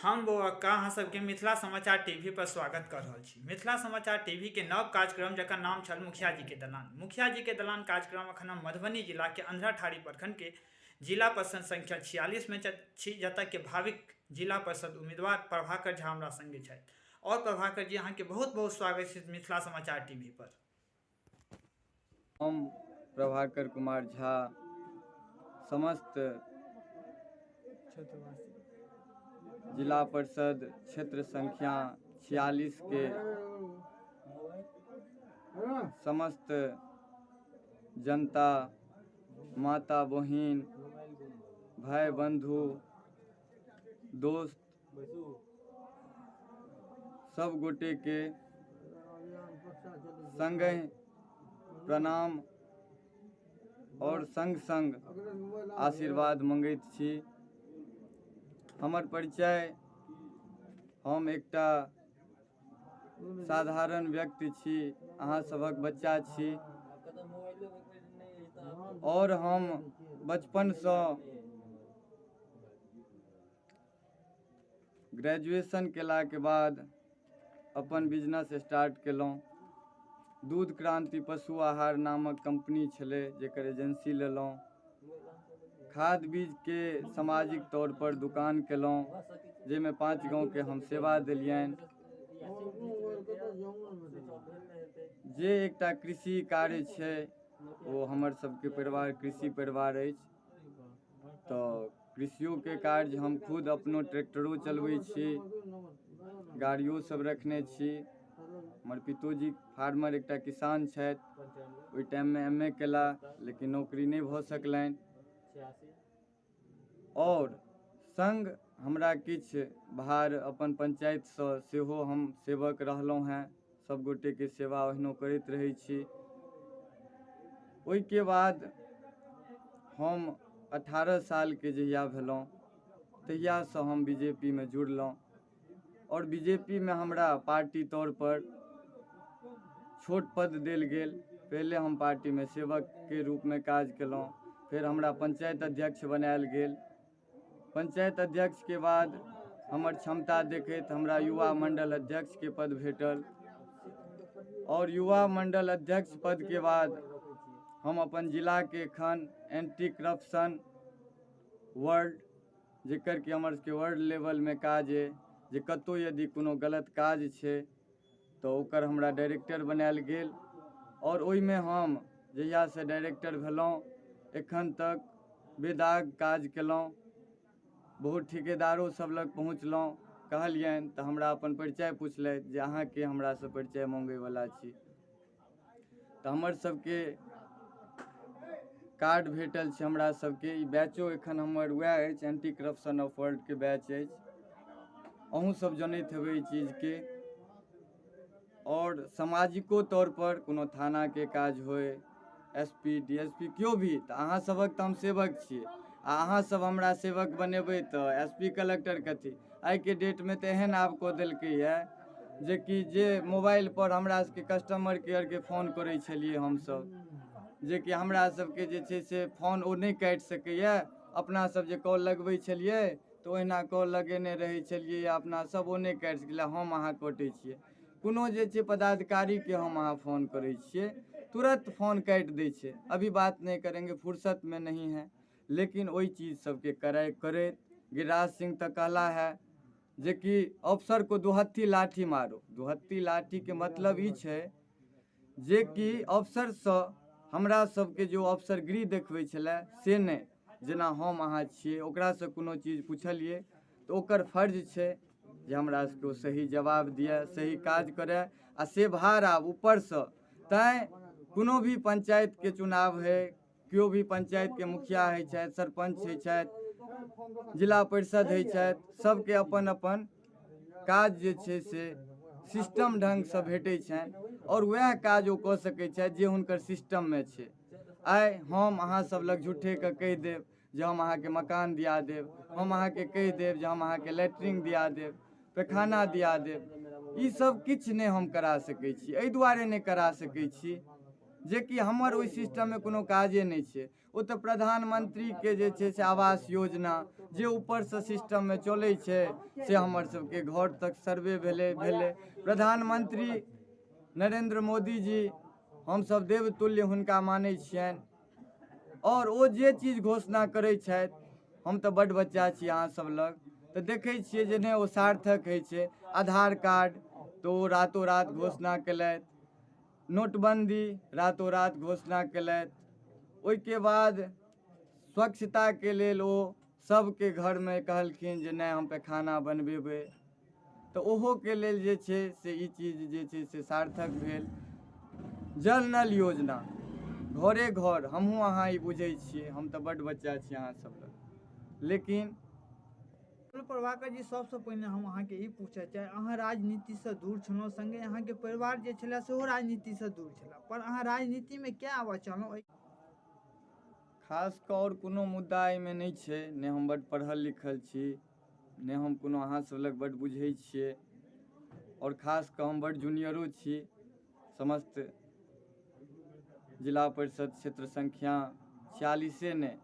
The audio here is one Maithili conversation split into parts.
हम बौअक्का अहाँ सबके मिथिला समाचार टीवी पर स्वागत कर रहल छी। मिथिला समाचार टीवी के नव कार्यक्रम जकर नाम छल मुखिया जी के दलान। मुखिया जी के दलान कार्यक्रम अखन हम मधुबनी जिला के अंधराठाढ़ी प्रखंड के जिला परिषद संख्या 46 में छी, जतऽ के भाविक जिला परिषद उम्मीदवार प्रभाकर झा हमरा संगे छथि। और प्रभाकर जी, अहाँके बहुत बहुत स्वागत छै मिथिला समाचार टीवी पर। हम प्रभाकर कुमार झा समस्त जिला परिषद क्षेत्र संख्या 46 के समस्त जनता, माता बहिन, भाई बंधु, दोस्त सब गोटे के संगहि प्रणाम और संग संग आशीर्वाद मंगैत छी। हमर परिचय, हम एकटा साधारण व्यक्ति छी, अहाँ सभक बच्चा छी और हम बचपनसँ ग्रेजुएशन केलाके बाद अपन बिजनेस स्टार्ट केलहुँ। दूध क्रान्ति पशु आहार नामक कम्पनी छलै, जकर एजेंसी लेलहुँ। खाद बीजके सामाजिक तौरपर दोकान केलहुँ, जाहिमे 5 गाँवके हम सेवा देलियनि। जे एकटा कृषि कार्य छै ओ हमर सबके परिवार कृषि परिवार अछि, तऽ कृषियोके कार्य हम खुद अपनो ट्रैक्टरो चलबै छी, गाड़ियो सब रखने छी। हमर पितोजी फार्मर एकटा किसान छथि। ओहि टाइममे एम ए केला, लेकिन नौकरी नहि भऽ सकलनि। आओर सङ्ग हमरा किछु भार अपन पञ्चायतसँ सेहो हम सेवक रहलहुँ हेँ, सब गोटेके सेवा ओहिनो करैत रहै छी। ओहिके बाद हम 18 सालके जहिया भेलहुँ तहियासँ हम बी जे पी मे जुड़लहुँ आओर बी जे पी मे हमरा पार्टी तौरपर छोट पद देल गेल। पहिले हम पार्टीमे सेवकके रूपमे काज केलहुँ, फेर हमरा पंचायत अध्यक्ष बनायल गेल। पंचायत अध्यक्षके बाद हमर क्षमता देखैत हमरा युवा मंडल अध्यक्षके पद भेटल और युवा मंडल अध्यक्ष पदके बाद हम अपन जिलाके एखन एंटी करप्शन वर्ल्ड, जेकर कि हमर सबके वर्ल्ड लेवलमे काज अइ, जे कतहु यदि कोनो गलत काज छै तऽ ओकर हमरा डायरेक्टर बनायल गेल और ओहिमे हम जहियासँ डायरेक्टर भेलहुँ एखन तक बेदाग काज केलहुँ। बहुत ठिकेदारो सब लग पहुँचलहुँ, कहलियनि तऽ हमरा अपन परिचय पुछलथि जे अहाँके हमरासँ परिचय मङ्गैवला छी। तऽ हमर सबके कार्ड भेटल छै, हमरा सबके ई बैचो एखन हमर वएह अछि, एंटी करप्शन ऑफ वर्ल्डके बैच अछि। अहूँ सब जनैत हेबै ई चीजके। आओर सामाजिको तौरपर कोनो थानाके काज होइ, S P D S P केओ भी, तऽ अहाँ सभक तऽ हम सेवक छियै आ अहाँ सब हमरा सेवक बनेबै तऽ एस पी कलेक्टर कथी। आइके डेटमे तऽ एहन आब कऽ देलकैए जेकि जे मोबाइलपर हमरा सबके कस्टमर केयरके फोन करै छलियै हमसब, जेकि हमरा सबके जे छै से फोन ओ नहि काटि सकैए। अपना सब जे कॉल लगबै छलियै तऽ ओहिना कॉल लगेने रहै छलियै अपना सब, ओ नहि काटि सकलै। हम अहाँ कटै छियै, कोनो जे छै पदाधिकारीके हम अहाँ फोन करै छियै, तुरन्त फोन काटि दै छै, अभी बात नहीं करेंगे, फुर्सत में नहीं है। लेकिन ओहि चीज सबके कड़ाइ करैत गिरिराज सिंह तऽ कहला है जेकि अफसर को दुहत्थी लाठी मारो। दुहत्थी लाठीके मतलब ई छै जेकि अफसरसँ हमरा सबके जो अफसरगिरी देखबै छलै से नहि, जेना हम अहाँ छियै ओकरासँ कोनो चीज पुछलियै तऽ ओकर फर्ज छै जे हमरा सबके ओ सही जवाब दिअ, सही काज करय आ से भार आब ऊपरसँ। तैँ कोनो भी पंचायतके चुनाव होइ, केओ भी पंचायतके मुखिया होइ छथि, सरपञ्च होइ छथि, जिला परिषद होइ छथि, सबके अपन अपन काज जे छै से सिस्टम ढङ्गसँ भेटै छनि आओर वएह काज ओ कऽ सकै छथि जे हुनकर सिस्टममे छै। आइ हम अहाँ सब लग झूठेके कहि देब जे हम अहाँके मकान दिया देब, हम अहाँके कहि देब जे हम अहाँके लैट्रिन दिया देब, पैखाना दिया देब, ई सब किछु नहि हम करा सकै छी। एहि दुआरे नहि करा सकै छी जेकि हमर ओहि सिस्टममे कोनो काजे नहि छै। ओ तऽ प्रधानमंत्रीके जे छै से आवास योजना जे ऊपरसँ सिस्टममे चलै छै से हमर सबके घर तक सर्वे भेलै भेलै। प्रधानमंत्री नरेन्द्र मोदी जी हमसब देवतुल्य हुनका मानै छियनि आओर ओ जे चीज घोषणा करै छथि, हम तऽ बड्ड बच्चा छी अहाँ सब लग, तऽ देखै छियै जे नहि ओ सार्थक होइ छै। आधार कार्ड तऽ ओ रातो रात घोषणा केलथि, नोटबन्दी रातो रात घोषणा केलथि। ओहिके बाद स्वच्छताके लेल ओ सबके घरमे कहलखिन जे नहि हम पैखाना बनबेबै, तऽ ओहोके लेल जे छै से ई चीज जे छै से सार्थक भेल। जल नल योजना घरे घर, हमहूँ अहाँ ई बुझै छियै, हम तऽ बड्ड बच्चा छी अहाँ सब लग, लेकिन प्रभाकर जी सबसँ पहिने हम अहाँके ई पूछऽ चाही, अहाँ राजनीतिसँ दूर छलहुँ, सङ्गे अहाँके परिवार जे छलै सेहो राजनीतिसँ दूर छलै, पर अहाँ राजनीतिमे किया आबऽ चाहलहुँ? खास कऽ आओर कोनो मुद्दा एहिमे नहि छै, नहि हम बड्ड पढ़ल लिखल छी, नहि हम कोनो अहाँ सब लग बड्ड बुझै छियै, आओर खास कऽ हम बड्ड जूनियरो छी। समस्त जिला परिषद क्षेत्र संख्या 46 नहि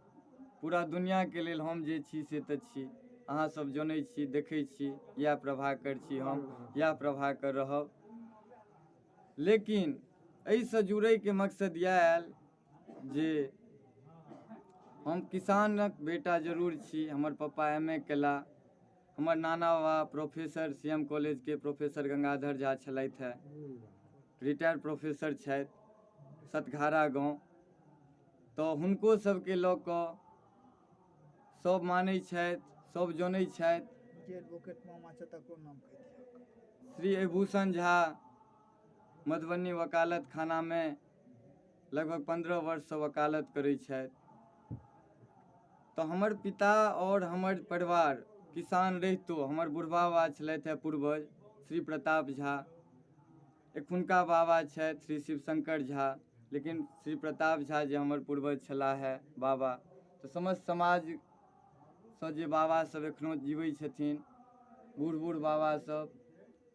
पूरा दुनिआँके लेल हम जे छी से तऽ छी, अहाँ सब जनै छी, देखै छी, इएह प्रभाकर छी हम, इएह प्रभाकर रहब। लेकिन एहिसँ जुड़ैके मकसद इएह आयल जे हम किसानक बेटा जरूर छी, हमर पप्पा एम ए केला, हमर नाना बाबा प्रोफेसर सी एम कॉलेजके प्रोफेसर गंगाधर झा छलथि हेँ, रिटायर्ड प्रोफेसर छथि, सतघारा गाँव, तऽ हुनको सबके लऽ कऽ सब मानै छथि, सब जनै छथि। जे एडवोकेट मामा छथि तकरो नाम कहि दिअ। श्री भूषण झा मधुबनी वकालत खानामे लगभग 15 वर्षसँ वकालत करै छथि। तऽ हमर पिता आओर हमर परिवार किसान रहितो, हमर बुढ़बा बाबा छलथि हेँ पूर्वज श्री प्रताप झा, एखुनका बाबा छथि श्री शिवशंकर झा, लेकिन श्री प्रताप झा जे हमर पूर्वज छलाह हे बाबा, तऽ समस्त समाजसँ जे बाबा सब एखनो जीबै छथिन, बूढ़ बूढ़ बाबा सब,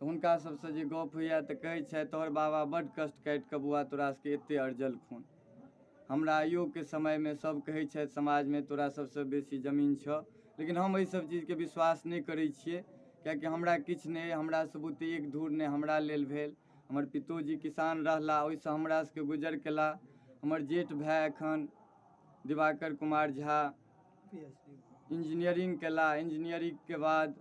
तऽ हुनका सबसँ जे गप होइए तऽ कहै छथि तोहर बाबा बड्ड कष्ट काटि कऽ बौआ तोरा सबके एते अरजलखुन। हमरा आइयोके समयमे सब कहै छथि समाजमे तोरा सबसँ बेसी जमीन छऽ, लेकिन हम एहि सब चीजके विश्वास नहि करै छियै, किएकि हमरा किछु नहि, हमरा सब बुते एक धूर नहि हमरा लेल भेल। हमर पितोजी किसान रहला, ओहिसँ हमरा सबके गुजर केला। हमर जेठ भाय एखन दिवाकर कुमार झा इंजीनियरिंग केला, इंजीनियरिंगके बाद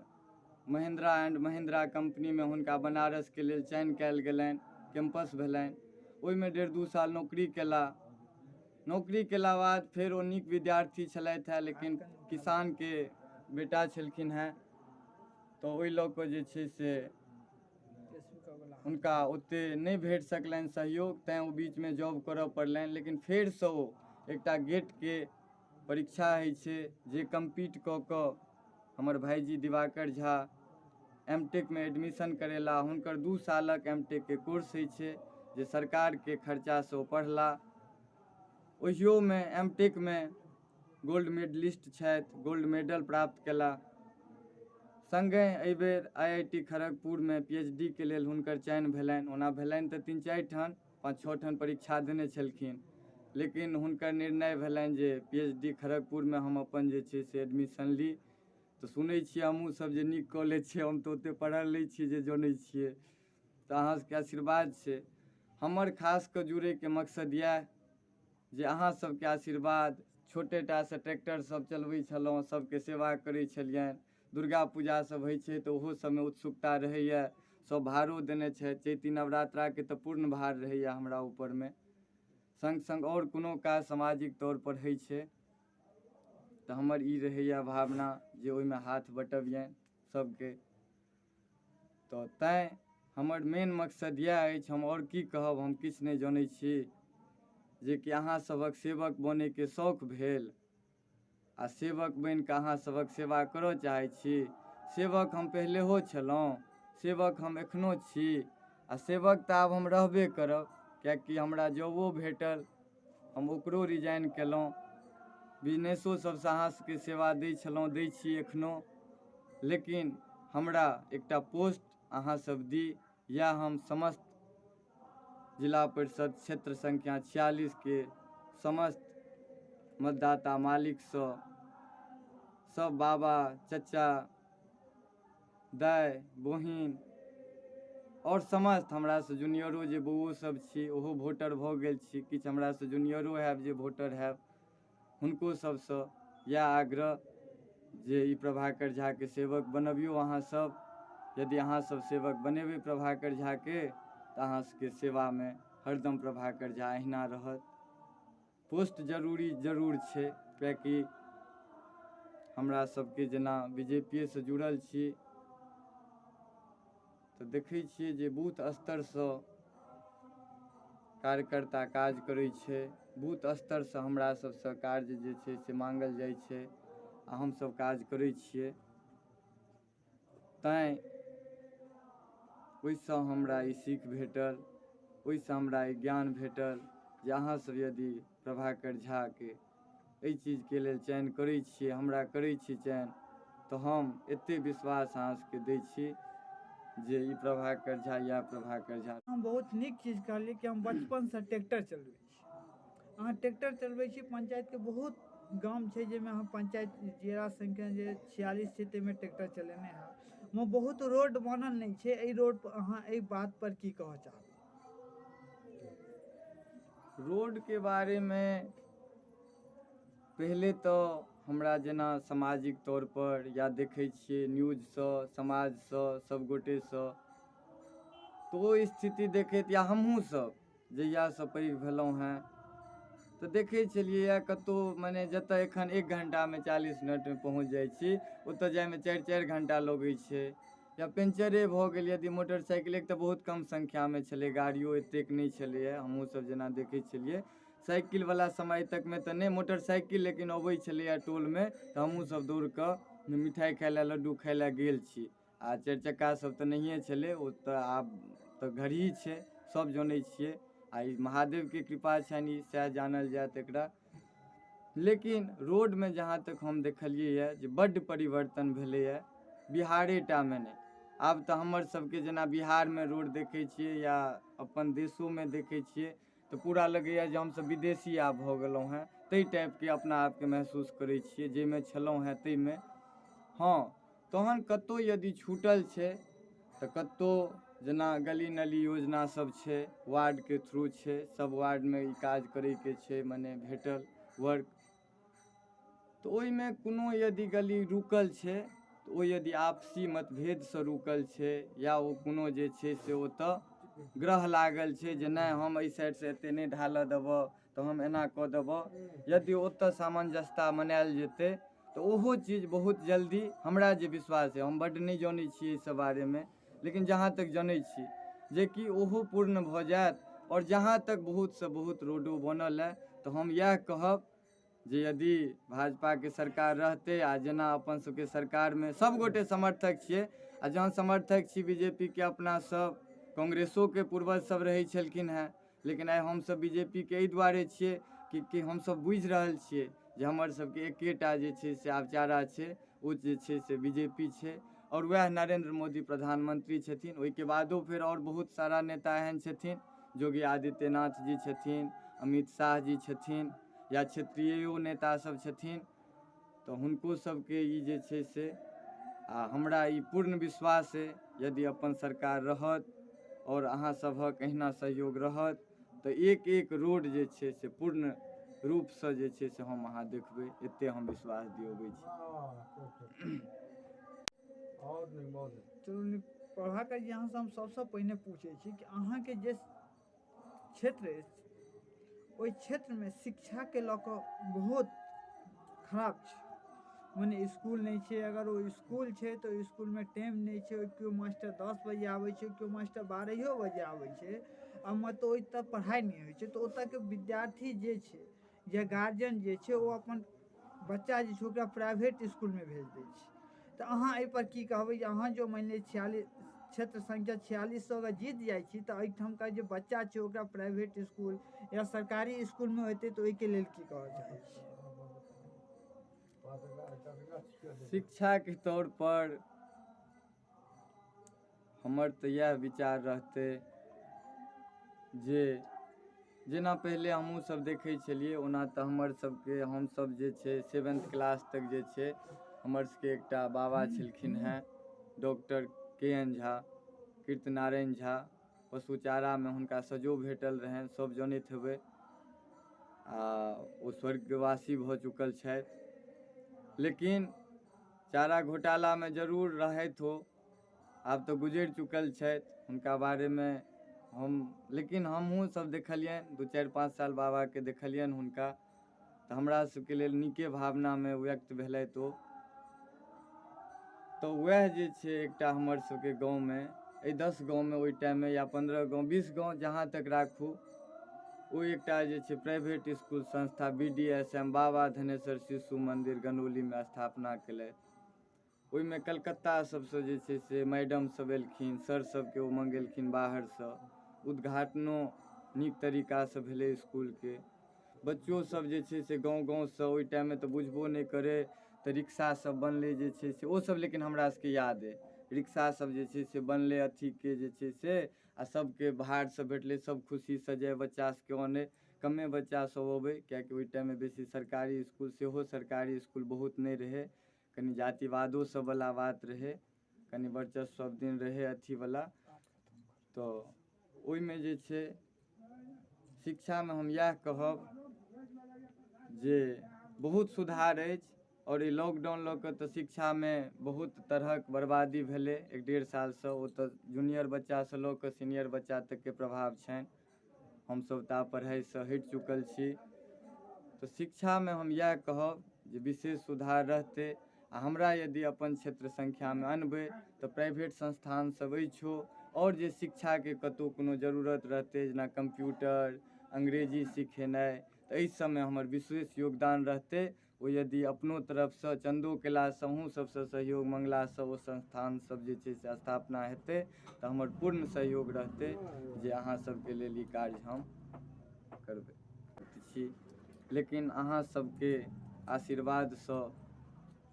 महिंद्रा एंड महिंद्रा कंपनीमे हुनका बनारसके लेल चयन कयल गेलनि, कैंपस भेलनि, ओहिमे 1.5-2 साल नौकरी केला। नौकरी केला बाद फेर ओ नीक विद्यार्थी छलथि हेँ, लेकिन किसानके बेटा छलखिन हेँ, तऽ ओहि लऽ कऽ जे छै से हुनका ओते नहि भेट सकलनि सहयोग, तैँ ओ बीचमे जॉब करऽ पड़लनि। लेकिन फेरसँ ओ एकटा गेटके परीक्षा होइ छै जे कम्पीट कऽ कऽ हमर भाइजी दिवाकर झा एम टेकमे एडमिशन करेला। हुनकर 2 सालक एम टेकके कोर्स होइ छै जे सरकारके खर्चासँ ओ पढ़ला। ओहियोमे एम टेकमे गोल्ड मेडलिस्ट छथि, गोल्ड मेडल प्राप्त केला। सङ्गे एहिबेर आई I T खड़गपुरमे पी एच डी के लेल हुनकर चयन भेलनि। ओना भेलनि तऽ 3-4 ठाम 5-6 ठाम परीक्षा देने छलखिन, लेकिन हुनकर निर्णय भेलनि जे पी एच डी खड़गपुरमे हम अपन जे छै से एडमिशन ली। तऽ सुनै छियै हमहूँ सब जे नीक कॉलेज छै, हम तऽ ओतेक पढ़ल नहि छियै जे जनै छियै, तऽ अहाँ सबके आशीर्वाद छै। हमर खास कऽ जुड़ैके मकसद इएह जे अहाँ सबके आशीर्वाद, छोटे टासँ ट्रैक्टर सब चलबै छलहुँ, सबके सेवा करै छलियनि, दुर्गा पूजा सब होइ छै तऽ ओहो सबमे उत्सुकता रहैए, सब भारो देने छथि। चैती नवरात्राके तऽ पूर्ण भार रहैए हमरा ऊपरमे। सङ्ग सङ्ग आओर कोनो काज सामाजिक तौरपर होइ छै तऽ हमर ई रहैए भावना जे ओहिमे हाथ बटबियनि सबके। तऽ तैँ हमर मेन मकसद इएह अछि, हम आओर की कहब, हम किछु नहि जनै छी, जेकि अहाँ सभक सेवक बनैके शौक भेल आ सेवक बनि कऽ अहाँ सभक सेवा करऽ चाहै छी। सेवक हम पहिलेहो छलहुँ, सेवक हम एखनो छी, आ सेवक तऽ आब हम रहबे करब, किएकि हमरा जॉबो भेटल, हम ओकरो रिजाइन केलहुँ, बिजनेसो सबसँ अहाँ सबके सेवा दै छलहुँ, दै छी एखनो, लेकिन हमरा एकटा पोस्ट अहाँ सब दी, इएह हम समस्त जिला परिषद क्षेत्र संख्या 46 के समस्त मतदाता मालिकसँ, सब बाबा चचा दाइ बहिन आओर समस्त हमरासँ जूनियरो जे बौओ सब छी ओहो वोटर भऽ गेल छी, किछु हमरासँ जूनियरो हैब जे वोटर हैब, हुनको सबसँ इएह आग्रह जे ई प्रभाकर झाके सेवक बनबियौ अहाँ सब। यदि अहाँ सब सेवक बनेबै प्रभाकर झाके तऽ अहाँ सबके सेवामे हरदम प्रभाकर झा अहिना रहत। पोस्ट जरूरी जरूर छै, कियाकि हमरा सबके जेना बीजेपीएसँ जुड़ल छी तऽ देखै छियै जे बूथ स्तरसँ कार्यकर्ता काज करै छै, बूथ स्तरसँ हमरा सबसँ कार्य जे छै से माँगल जाइ छै आ हमसब काज करै छियै। तैँ ओहिसँ हमरा ई सीख भेटल, ओहिसँ हमरा ई ज्ञान भेटल जे अहाँसब यदि प्रभाकर झाके एहि चीजके लेल चयन करै छियै, हमरा करै छी चयन, तऽ हम एतेक विश्वास अहाँ सबके दै छी जे ई प्रभाकर झा या प्रभाकर झा। हम बहुत नीक चीज कहलियै कि हम बचपनसँ ट्रैक्टर चलबै छी। अहाँ ट्रैक्टर चलबै छी, पंचायतके बहुत गाम छै जाहिमे अहाँ पंचायत जिला संख्या जे 46 छै ताहिमे ट्रैक्टर चलेने हैब। मे बहुत रोड बनल नहि छै, एहि रोड पर अहाँ एहि बात पर की कहऽ चाहबै? रोडके बारेमे पहिले तऽ हमरा जेना सामाजिक तौरपर या देखै छियै न्यूजसँ, समाजसँ, सभगोटेसँ, तऽ ओ स्थिति देखैत या हमहूँसभ जहियासँ पैघ भेलहुँ हेँ तऽ देखै छलियै कतहु मने जतऽ एखन 1 घण्टामे 40 मिनटमे पहुँच जाइ छी ओतऽ जाइमे 4-4 घण्टा लगै छै। या पेंचरे भऽ गेल यदि मोटरसाइकिल, एक तऽ बहुत कम संख्यामे छलै, गाड़ियो एतेक नहि छलैए, हमहूँसभ जेना देखै छलियै साइकिलवला समय तकमे तऽ नहि, मोटरसाइकिल लेकिन अबै छलैए टोलमे तऽ हमहूँसभ दौड़ कऽ मिठाइ खाइ लए लड्डू खाइ लए गेल छी। आ चारि चक्का सब तऽ नहिए छलै, ओ तऽ आब तऽ घरही छै, सब जनै छियै। आ ई महादेवके कृपा छनि, ई सएह जानल जायत एकरा। लेकिन रोडमे जहाँ तक हम देखलियै जे बड्ड परिवर्तन भेलैए, बिहारेटामे नहि, आब तऽ हमर सबके जेना बिहारमे रोड देखै छियै या अपन देशोमे देखै छियै तऽ पूरा लगैए जे हमसब विदेशी आब भऽ गेलहुँ हेँ, ताहि टाइपके अपना आपके महसूस करै छियै जाहिमे छलहुँ हेँ ताहिमे। हँ, तहन कतहु यदि छूटल छै तऽ कतहु जेना गली नली योजना सब छै, वार्डके थ्रू छै, सब वार्डमे ई काज करैके छै, मने भेटल वर्क, तऽ ओहिमे कोनो यदि गली रुकल छै तऽ ओ यदि आपसी मतभेदसँ रुकल छै या ओ कोनो जे छै से ओतऽ ग्रह लागल छै जे नहि हम एहि साइडसँ एतेक नहि ढालऽ देबऽ तऽ हम एना कऽ देबऽ, यदि ओतऽ सामंजस्यता मनायल जेतै तऽ ओहो चीज बहुत जल्दी, हमरा जे विश्वास है, हम बड्ड नहि जनै छी एहि सब बारेमे, लेकिन जहाँ तक जनै छी जेकि ओहो पूर्ण भऽ जायत। आओर जहाँ तक बहुतसँ बहुत रोडो बनल है तऽ हम इएह कहब जे यदि भाजपाके सरकार रहतै आ जेना अपन सबके सरकारमे सबगोटे समर्थक छियै, आ जहन समर्थक छी बीजेपीके, अपना सब कांग्रेसोके पूर्वज सब रहै छलखिन हेँ, लेकिन आइ हमसब बीजेपीके एहि दुआरे छियै कि हमसब बुझि रहल छियै जे हमर सबके एकेटा जे छै से आब चारा छै, ओ जे छै से बीजेपी छै, आओर वएह नरेन्द्र मोदी प्रधानमंत्री छथिन। ओहिके बादो फेर आओर बहुत सारा नेता एहन छथिन, योगी आदित्यनाथ जी छथिन, अमित शाह जी छथिन, या क्षेत्रीयो नेता सब छथिन, तऽ हुनको सबके ई जे छै से, आ हमरा ई पूर्ण विश्वास अइ यदि अपन सरकार रहत आओर अहाँ सभक अहिना सहयोग रहत तऽ एक एक रोड जे छै से पूर्ण रूपसँ जे छै से हम अहाँ देखबै, एते हम विश्वास दियबै छी। चलू प्रभाकर जी, अहाँसँ हम सबसँ पहिने पूछै छी कि अहाँके जे क्षेत्र अछि ओहि क्षेत्रमे शिक्षाके लऽ कऽ बहुत खराब छै, मने इसकुल नहि छै, अगर ओ इसकुल छै तऽ ओहि इसकुलमे टाइम नहि छै, केओ मास्टर 10 बजे आबै छै, केओ मास्टर 12 बजे आबै छै, आ मतलब ओहि तक पढ़ाइ नहि होइ छै। तऽ ओतऽके विद्यार्थी जे छै या गार्जियन जे छै ओ अपन बच्चा जे छै ओकरा प्राइवेट इसकुलमे भेज दै छै। तऽ अहाँ एहिपर की कहबै जे अहाँ जो मानि लिअ 46 क्षेत्र संख्या 46 अगर जीत जाइ छी तऽ एहिठामका जे बच्चा छै ओकरा प्राइवेट इसकुल या सरकारी इसकुलमे होतै तऽ ओहिके लेल की कहऽ चाहै छी? शिक्षाके तौर पर हमर तऽ इएह विचार रहतै जे जेना पहिले हमहूँ सब देखै छलियै, ओना तऽ हमर सबके हमसब जे छै 7th class तक जे छै हमर सबके एकटा बाबा छलखिन हेँ, डॉक्टर के एन झा, कीर्तनारायण झा, पशुचारामे हुनका सजो भेटल रहनि, सब जनैत हेबै, आ ओ स्वर्गवासी भऽ चुकल छथि। लेकिन चारा घोटालामे जरूर रहथि हो, आब तऽ गुजरि चुकल छथि, हुनका बारेमे हम लेकिन हमहूँ सब देखलियनि, 2 4 5 साल बाबाके देखलियनि हुनका, तऽ हमरा सबके लेल नीके भावनामे व्यक्त भेलथि ओ। तऽ वएह जे छै एकटा हमर सबके गाँवमे, एहि 10 गाँवमे ओहि टाइममे या 15 गाँव 20 गाँव जहाँ तक राखू, ओ एकटा जे छै प्राइवेट इसकुल संस्था BDSM बाबा धनेश्वर शिशु मन्दिर गनौलीमे स्थापना केलथि। ओहिमे कलकत्ता सबसँ जे छै से मैडम सब एलखिन, सर सबके ओ मंगेलखिन बाहरसँ, उद्घाटनो नीक तरीकासँ भेलै इसकुलके। बच्चो सब जे छै से गाँव गाँवसँ ओहि टाइममे तऽ बुझबो नहि करै, तऽ रिक्शा सब बनलै जे छै से ओ सब, लेकिन हमरा सबके याद अइ रिक्शा सब जे छै से बनलै अथीके जे छै से, आ सबके बाहरसँ भेटलै, सब खुशीसँ जाइ बच्चा सबके अनै, कमे बच्चा सब अबै, किएकि ओहि टाइममे बेसी सरकारी इसकुल सेहो सरकारी इसकुल बहुत नहि रहै, कनि जातिवादो सबवला बात रहै, कनि वर्चस्व सब दिन रहै अथीवला। तऽ ओहिमे जे छै शिक्षामे हम इएह कहब जे बहुत सुधार अछि, आओर ई लॉकडाउन लऽ कऽ तऽ शिक्षामे बहुत तरहक बर्बादी भेलै 1-1.5 सालसँ, ओ तऽ जूनियर बच्चासँ लऽ कऽ सीनियर बच्चा तकके प्रभाव छनि, हमसब तऽ आब पढ़ाइसँ हटि चुकल छी। तऽ शिक्षामे हम इएह कहब जे विशेष सुधार रहतै, आ हमरा यदि अपन क्षेत्र संख्यामे अनबै तऽ प्राइवेट संस्थान सब अछिओ, आओर जे शिक्षाके कतहु कोनो जरूरत रहतै जेना कम्प्यूटर, अंग्रेजी सिखेनाइ, तऽ एहि सबमे हमर विशेष योगदान रहतै। ओ यदि अपनो तरफसँ चन्दो कयलासँ अहूँ सबसँ सहयोग मङ्गलासँ ओ संस्थान सब जे छै से स्थापना हेतै, तऽ हमर पूर्ण सहयोग रहतै जे अहाँ सबके लेल ई कार्य हम करबै छी। लेकिन अहाँ सबके आशीर्वादसँ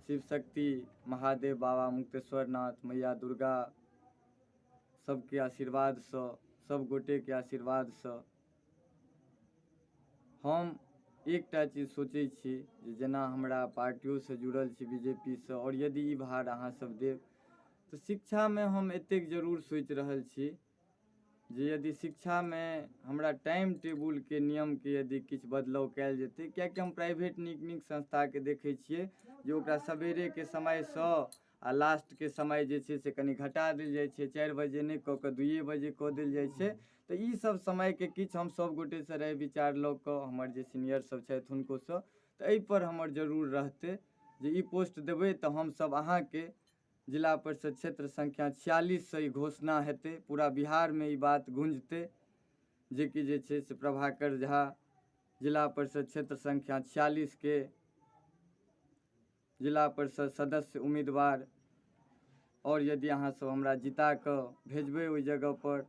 शिवशक्ति महादेव बाबा मुक्तेश्वर नाथ मैया दुर्गा सबके आशीर्वादसँ, सब गोटेके आशीर्वादसँ हम एकटा चीज सोचै छी जे जेना हमरा पार्टियोसँ जुड़ल छी बीजेपीसँ, आओर यदि ई भार अहाँ सब देब तऽ शिक्षामे हम एतेक जरूर सोचि रहल छी जे यदि शिक्षामे हमरा टाइम टेबुलके नियमके यदि किछु बदलाव कयल जेतै, किएकि हम प्राइवेट नीक नीक संस्थाके देखै छियै जे ओकरा सवेरेके समयसँ आ लास्टके समय जे छै से कनि घटा देल जाइ छै, 4 बजे नहि कऽ कऽ 2 बजे कऽ देल जाइ छै। तऽ ई सब समयके किछु हम सब गोटेसँ राय विचार लऽ कऽ हमर जे सीनियर सब छथि हुनकोसँ, तऽ एहिपर हमर जरूर रहतै जे ई पोस्ट देबै तऽ हमसब अहाँके जिला परिषद क्षेत्र संख्या 46 से ई घोषणा हेतै, पूरा बिहारमे ई बात गूँजतै जेकि जे छै से प्रभाकर झा जिला परिषद क्षेत्र संख्या 46 के जिला परिषद सदस्य उम्मीदवार, और यदि अहाँ सब हमरा जिता कऽ भेजबै ओहि जगह पर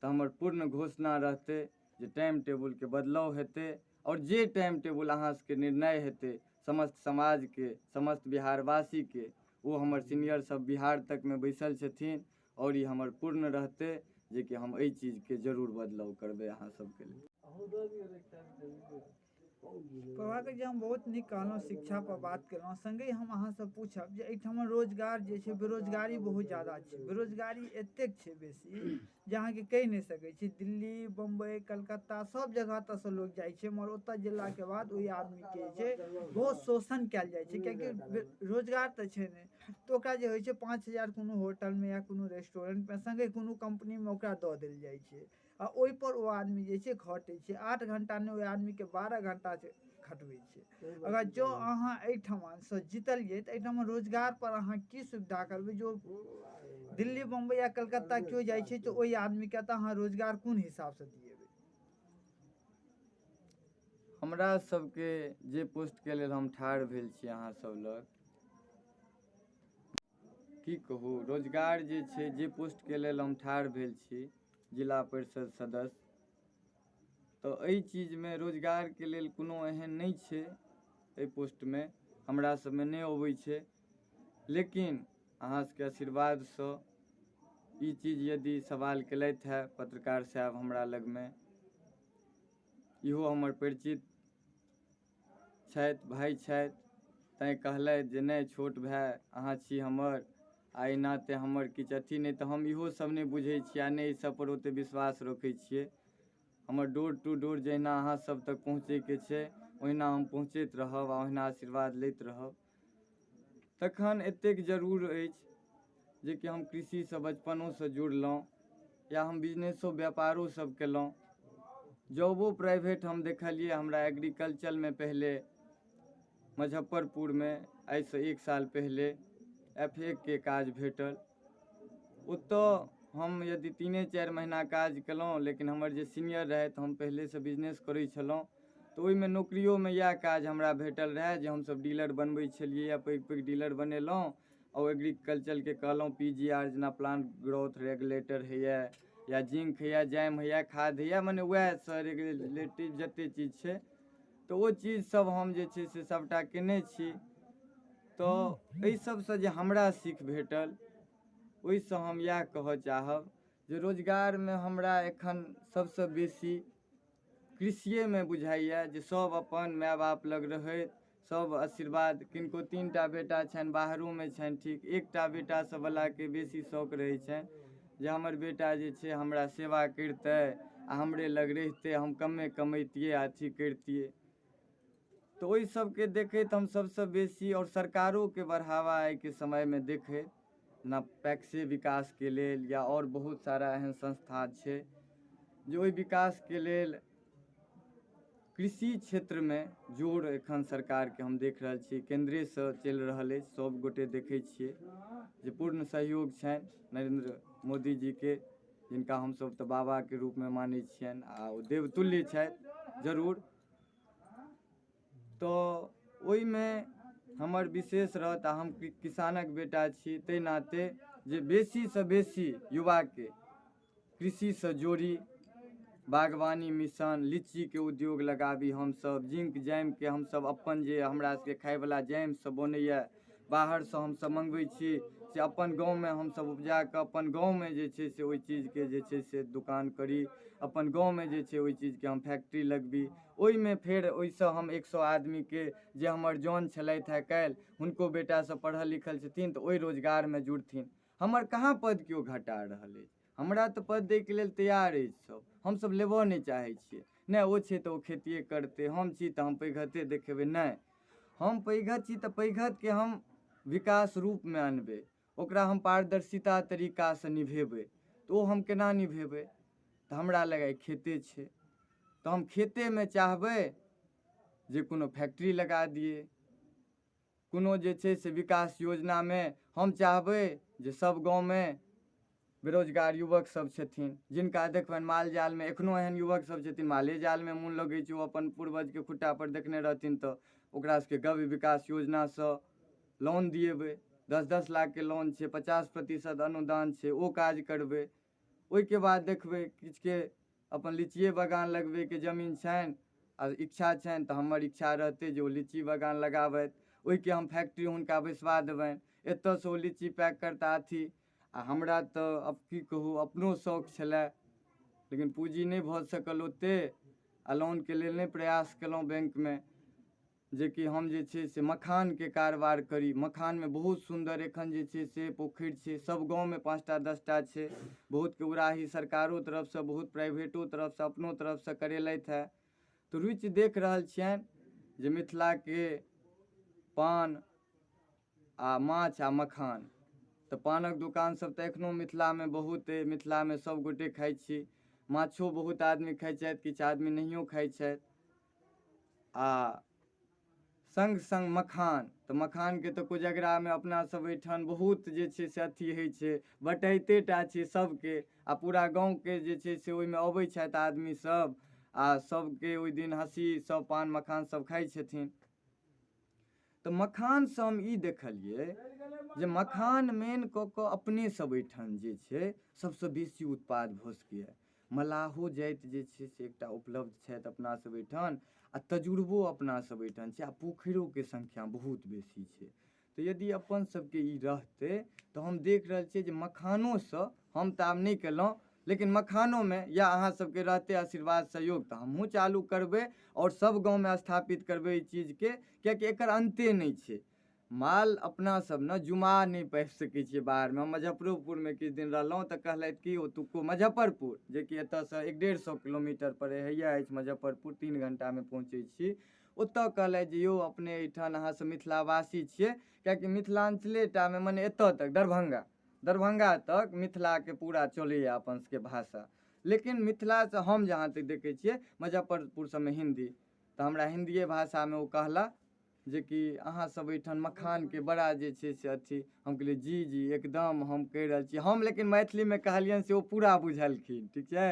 तऽ हमर पूर्ण घोषणा रहतै जे टाइम टेबुलके बदलाव हेतै, और जे टाइम टेबुल अहाँ सबके निर्णय हेतै समस्त समाजके, समस्त बिहारवासीके, ओ हमर सीनियर सब बिहार तकमे बैसल छथिन, और ई हमर पूर्ण रहतै जेकि हम एहि चीजके जरूर बदलाव करबै अहाँ सबके लेल। प्रभाकर जी, हम बहुत नीक कहलहुँ, शिक्षा पर बात केलहुँ, संगहि हम अहाँसँ पूछब जे एहिठाम रोजगार जे छै बेरोजगारी बहुत ज्यादा छै, बेरोजगारी एतेक छै बेसी जे अहाँके कहि नहि सकै छी। दिल्ली, बम्बई, कलकत्ता सब जगह एतऽसँ लोक जाइ छै, मगर ओतऽ गेलाके बाद ओहि आदमीके जे छै बहुत शोषण कयल जाइ छै, किएकि रोजगार तऽ छै नहि, तऽ ओकरा जे होइ छै 5000 कोनो होटलमे या कोनो रेस्टोरेंटमे संगहि कोनो कम्पनीमे ओकरा दऽ देल जाइ छै, आ ओहिपर ओ आदमी जे छै खटै छै, 8 घंटा नहि ओहि आदमीके 12 घंटा खटबै छै। अगर जँ अहाँ एहिठमासँ जीतलियै तऽ एहिठाम रोजगार पर अहाँ की सुविधा करबै? जो दिल्ली, बम्बई या कलकत्ता केओ जाइ छै तऽ ओहि आदमीके तऽ अहाँ रोजगार कोन हिसाबसँ दिएबै? हमरा सबके जे पोस्टके लेल हम ठाढ़ भेल छी अहाँ सब लग, की कहू, रोजगार जे छै जे पोस्टके लेल हम ठाढ़ भेल छी जिला परिषद सदस्य, तऽ एहि चीजमे रोजगारके लेल कोनो एहन नहि छै, एहि पोस्टमे हमरा सबमे नहि अबै छै। लेकिन अहाँ सबके आशीर्वादसँ ई चीज यदि सवाल केलथि हे पत्रकार साहेब हमरा लगमे, इहो हमर परिचित छथि, भाय छथि, तैँ कहलथि जे नहि छोट भाय अहाँ छी हमर, आ एहि नाते हमर किछु अथी नहि, तऽ हम इहो सब नहि बुझै छियै आ नहि एहि सब पर ओतेक विश्वास रखै छियै। हमर डोर टू डोर जहिना अहाँ सब तक पहुँचैके छै ओहिना हम पहुँचैत रहब आ ओहिना आशीर्वाद लैत रहब। तखन एतेक जरूर अछि जेकि हम कृषिसँ बचपनोसँ जुड़लहुँ या हम बिजनेसो व्यापारो सब केलहुँ। जॉबो प्राइवेट हम देखलियै, हमरा एग्रीकल्चरमे पहिले मुजफ्फरपुरमे आइसँ एक साल पहिले एफ ए के काज भेटल। ओतऽ हम यदि 3-4 महीना काज केलहुँ, लेकिन हमर जे सीनियर रहथि, हम पहिलेसँ बिजनेस करै छलहुँ, तऽ ओहिमे नौकरियोमे इएह काज हमरा भेटल रहए जे हमसभ डीलर बनबै छलियै आ पैघ पैघ डीलर बनेलहुँ आ ओ एग्रीकल्चरके कहलहुँ पी जी आर जेना प्लांट ग्रोथ रेगुलेटर होइए या जिंक होइए, जैम होइए, खाद होइए, मने उएहसँ रिलेटिव जतेक चीज छै, तऽ ओ चीज सब हम जे छै से सभटा केने छी। तऽ एहि सबसँ जे हमरा सीख भेटल ओहिसँ हम इएह कहऽ चाहब जे रोजगारमे हमरा एखन सबसँ बेसी कृषिएमे बुझाइए जे सब अपन माय बाप लग रहैत सब आशीर्वाद, किनको 3टा बेटा छनि बाहरोमे छनि, ठीक एकटा बेटा सबवलाके बेसी शौक रहै छनि जे हमर बेटा जे छै हमरा सेवा करितै आ हमरे लग रहितै, हम कमे कमैतियै आ अथी करितियै। तऽ ओहि सबके देखैत हम सबसँ बेसी आओर सरकारोके बढ़ावा आइके समयमे देखैत न पैक्से विकासके लेल या आओर बहुत सारा एहन संस्था छै जे ओहि विकासके लेल कृषि क्षेत्रमे जोर एखन सरकारके हम देख रहल छी केन्द्रेसँ चलि रहल अछि। सब गोटे देखै छियै जे पूर्ण सहयोग छनि नरेन्द्र मोदीजीके, जिनका हमसब तऽ बाबाके रूपमे मानै छियनि आ ओ देवतुल्य छथि जरूर। तऽ ओहिमे हमर विशेष रहत आ हम किसानक बेटा छी ताहि नाते जे बेसीसँ बेसी युवाके कृषिसँ जोड़ी, बागवानी मिशन, लीचीके उद्योग लगाबी हमसभ, जिंक जैमके हमसभ अपन जे हमरा सबके खायवला जैमसभ बनैए बाहरसँ हमसभ मङ्गबै छी, से अपन गाँवमे हमसभ उपजा कऽ अपन गाँवमे जे छै से ओहि चीजके जे छै से दोकान करी, अपन गाँवमे जे छै ओहि चीजके हम फैक्ट्री लगबी, ओहिमे फेर ओहिसँ हम 100 आदमीके जे हमर जन छलथि हेँ काल्हि हुनको बेटासभ पढ़ल लिखल छथिन तऽ ओहि रोजगारमे जुड़थिन। हमर कहाँ पद केओ घटा रहल अछि, हमरा तऽ पद दैके लेल तैयार अछि सभ, हमसभ लेबऽ नहि चाहै छियै। नहि ओ छै तऽ ओ खेतिए करतै, हम छी तऽ हम पैघते देखेबै, नहि हम पैघत छी तऽ पैघतके हम विकास रूपमे अनबै, ओकरा हम पारदर्शिता तरीकासँ निभेबै। तऽ ओ हम केना निभेबै? तऽ हमरा लग आइ खेते छै तऽ हम खेतेमे चाहबै जे कोनो फैक्ट्री लगा दियै, कोनो जे छै से विकास योजनामे हम चाहबै जे सभ गाँवमे बेरोजगार युवक सब छथिन जिनका देखबनि माल जालमे, एखनो एहन युवक सब छथिन माले जालमे मोन लगै छै, ओ अपन पूर्वजके खुट्टापर देखने रहथिन, तऽ ओकरा सबके गव्य विकास योजनासँ लोन दिएबै, 10-10 लाखके लोन छै, 50% अनुदान छै, ओ काज करबै। ओहिके बाद देखबै किछुके अपन लीचिए बगान लगबैके जमीन छनि आ इच्छा छनि, तऽ हमर इच्छा रहतै जे ओ लीची बगान लगाबथि, ओहिके हम फैक्ट्री हुनका बैसबा देबनि, एतऽसँ ओ लीची पैक करता अथी। आ हमरा तऽ आब की कहू अपनो शौक छलए, लेकिन पूँजी नहि भऽ सकल ओतेक आ लोनके लेल नहि प्रयास केलहुँ बैंकमे जेकि हम जे छै से मखानके कारोबार करी। मखानमे बहुत सुन्दर एखन जे छै से पोखरि छै, सभ गाँवमे 5टा 10टा छै, बहुतके उड़ाही सरकारो तरफसँ, बहुत प्राइवेटो तरफसँ, अपनो तरफसँ करेलथि हेँ। तऽ रुचि देख रहल छियनि जे मिथिलाके पान आ माछ आ मखान, तऽ पानक दोकान सब तऽ एखनो मिथिलामे बहुत अइ, मिथिलामे सब गोटे खाइ छी, माछो बहुत आदमी खाइ छथि, किछु आदमी नहियो खाइ छथि, आ सङ्ग सङ्ग मखान, तऽ मखानके तऽ कोजगरामे अपना सब एहिठाम बहुत जे छै से अथी होइ छै, बँटाइते टा छै सबके आ पूरा गाँवके जे छै से ओहिमे अबै छथि आदमी सब आ सबके ओहि दिन हँसी सब पान मखान सब खाइ छथिन। तऽ मखानसँ हम ई देखलियै जे मखान मेन कऽ कऽ अपने सब एहिठाम जे छै सबसँ बेसी उत्पाद भऽ सकैए। मलाहो जाति जे छै से एकटा उपलब्ध छथि अपना सब एहिठाम आ तजुर्बो अपना सब एहिठाम छै आ पोखरिओके संख्या बहुत बेसी छै। तऽ यदि अपन सबके ई रहतै तऽ हम देख रहल छियै जे मखानोसँ हम तऽ आब नहि केलहुँ, लेकिन मखानोमे या अहाँ सबके रहतै आशीर्वाद सहयोग तऽ हमहूँ चालू करबै आओर सब गाँवमे स्थापित करबै एहि चीजके, किएकि एकर अन्ते नहि छै। माल अपना सब ने जुमा नहि पाबि सकै छियै बाहरमे। हम मुजफ्फरोपुरमे किछु दिन रहलहुँ तऽ कहलथि कि ओतुको मुजफ्फरपुर, जेकि एतऽसँ 150 किलोमीटरपर हैया अछि मुजफ्फरपुर, 3 घण्टामे पहुँचै छी, ओतऽ कहलथि जे यौ अपने एहिठाम अहाँ सब मिथिलावासी छियै, किएकि मिथिलाञ्चलेटामे मने एतऽ तक दरभंगा तक मिथिलाके पूरा चलैए अपन सबके भाषा। लेकिन मिथिलासँ हम जहाँ तक देखै छियै मुजफ्फरपुर सबमे हिन्दी, तऽ हमरा हिन्दिए भाषामे ओ कहला जेकि अहाँ सब एहिठाम मखानके बड़ा जे छै से अथी। हम कहलियै जी जी एकदम हम कहि रहल छी हम, लेकिन मैथिलीमे कहलियनि से ओ पूरा बुझलखिन, ठीक छै।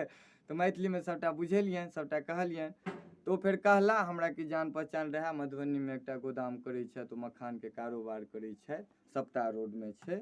तऽ मैथिलीमे सबटा बुझेलियनि, सबटा कहलियनि, तऽ ओ फेर कहला हमरा कि जान पहचान रहए, मधुबनीमे एकटा गोदाम करै छथि, ओ मखानके कारोबार करै छथि, सप्ता रोडमे छै।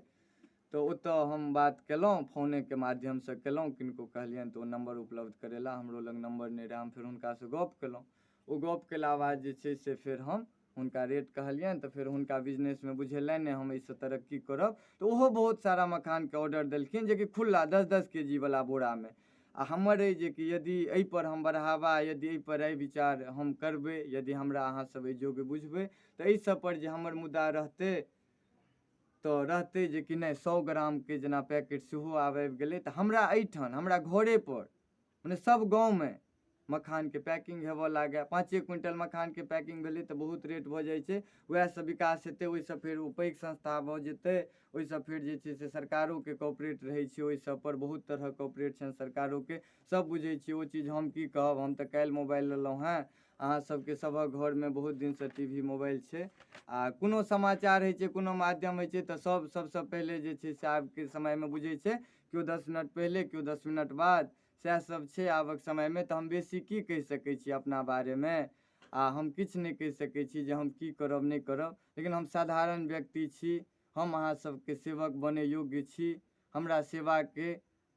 तऽ ओतऽ हम बात केलहुँ, फोनेके माध्यमसँ केलहुँ, किनको कहलियनि तऽ ओ नम्बर उपलब्ध करेला, हमरो लग नम्बर नहि रहए। हम फेर हुनकासँ गप केलहुँ, ओ गप केला बाद जे छै से फेर हम हुनका रेट कहलियनि, तऽ फेर हुनका बिजनेसमे बुझेलनि नहि हम एहिसँ तरक्की करब, तऽ ओहो बहुत सारा मखानके ऑर्डर देलखिन, जेकि खुल्ला 10-10 के जी वला बोरामे। आ हमर अइ जेकि यदि एहिपर हम बढ़ावा, यदि एहिपर एहि विचार हम करबै, यदि हमरा अहाँ सब एहि योग्य बुझबै, तऽ एहि सबपर जे हमर मुद्दा रहतै तऽ रहतै जेकि नहि 100 ग्रामके जेना पैकेट सेहो आब आबि गेलै, तऽ हमरा एहिठाम हमरा घरेपर मने सब गाँवमे मखानके पैकिंग हेबऽ लागै। 5 क्विंटल मखानके पैकिंग भेलै तऽ बहुत रेट भऽ जाइ छै, वएहसँ विकास हेतै, ओहिसँ फेर ओ पैघ संस्था भऽ जेतै, ओहिसँ फेर जे छै से सरकारोके कॉपरेट रहै छै, ओहि सबपर बहुत तरहक कॉपरेट छनि सरकारोके, सब बुझै छियै ओ चीज। हम की कहब, हम तऽ काल्हि मोबाइल लेलहुँ हेँ, अहाँ सबके सभक घरमे बहुत दिनसँ T V mobile छै, आ कोनो समाचार होइ छै, कोनो माध्यम होइ छै, तऽ सब सबसँ पहिले जे छै से आबके समयमे बुझै छै, केओ 10 मिनट पहिले, केओ 10 मिनट बाद, सएह सब छै आबक समयमे। तऽ हम बेसी की कहि सकै छी अपना बारेमे, आ हम किछु नहि कहि सकै छी जे हम की करब नहि करब, लेकिन हम साधारण व्यक्ति छी, हम अहाँ सबके सेवक बनै योग्य छी, हमरा सेवाके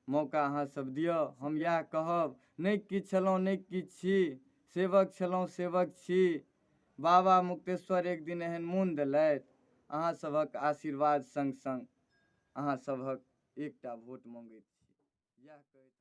मौका अहाँ सब दिअ, हम इएह कहब। नहि किछु छलहुँ, नहि किछु छी, सेवक छलहुँ, सेवक छी। बाबा मुक्तेश्वर एक दिन एहन मोन देलथि, अहाँ सभक आशीर्वाद संग संग अहाँ सभक एकटा वोट मँगैत छी, इएह कहैत।